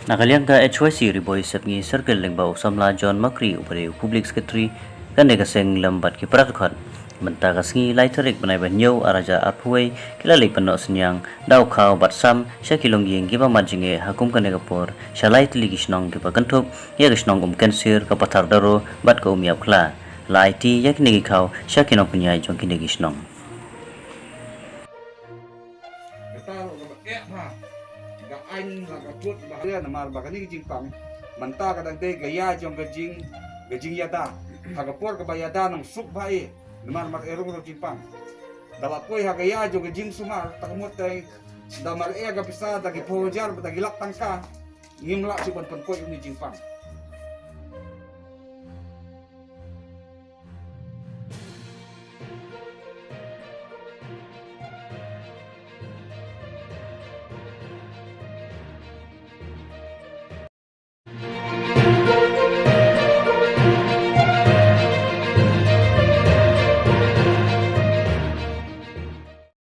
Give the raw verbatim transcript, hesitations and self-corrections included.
Na ka liang ka H Y C Ri Bhoi Sepngi Circle lyngba u samla John Makri uba dei u Public Secretary kane ka seng lem bad ki para dkhot, mynta ka sngi lai tarik bnai ba hynñiew ar hajar arphew wei ki la leit pynnoh synñiang da u khaw bad sam sha ki longïing kiba mad jingeh ha kum kane ka por sha lai tylli ki shnong kiba kynthup ïa ka shnong Umkensir, ka Pathardarrow bad ka Umïapkhla. La aiti ïa kine ki khaw sha ki nongpynïaid jong kine ki shnong. Namar ba kane ka jingpang mynta ka dang dei ka ïa jong ka jing ka jingïada ha ka por kaba ïada nang suk ba i. Namar mar erung ro jingpang da la poi ha ka ïa jong ka jingsumar ta ka mut dei da mar e ka pisa da ki phojar da ki lak tangka. Ngim lah shu ban pynpoi uni jingpang.